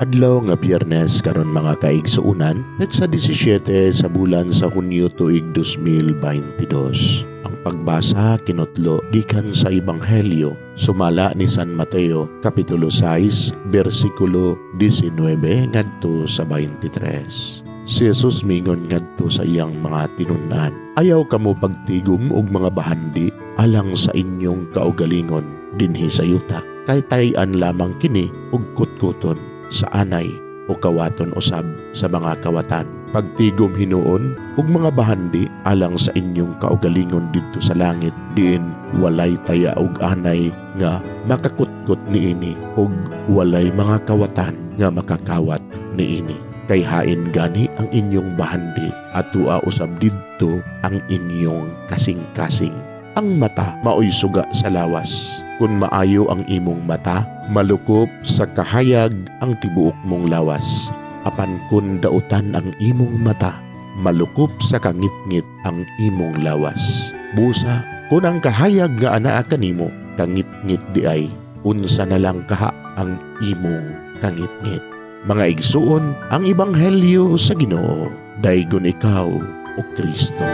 Adlaw nga Biyernes karon, mga kaigsuonan, petsa 17 sa bulan sa Hunyo, tuig 2022. Ang pagbasa kinutlo gikan sa Ebanghelyo sumala ni San Mateo, kapitulo 6, bersikulo 19 ngadto sa 23. Si Jesus mingon ngadto sa iyang mga tinun-an, "Ayaw kamo pagtigom og mga bahandi alang sa inyong kaugalingon dinhi sa yuta, kay tay-an lamang kini ug kutkuton sa anay o kawaton usab sa mga kawatan. Pagtigom hinuon og mga bahandi alang sa inyong kaugalingon didto sa langit, diin walay taya og anay nga makakutkot niini ug walay mga kawatan nga makakawat niini. Kay hain gani ang inyong bahandi, atua usab didto ang inyong kasing-kasing. Ang mata maoy suga sa lawas. Kung maayo ang imong mata, malukop sa kahayag ang tibuok mong lawas. Apan kun dautan ang imong mata, malukop sa kangitngit ang imong lawas. Busa, kun ang kahayag nga anaa kanimo kangitngit diay, unsa na lang kaha ang imong kangitngit?" Mga igsuon, ang ebanghelyo sa Ginoo. Daygon ikaw, o Kristo.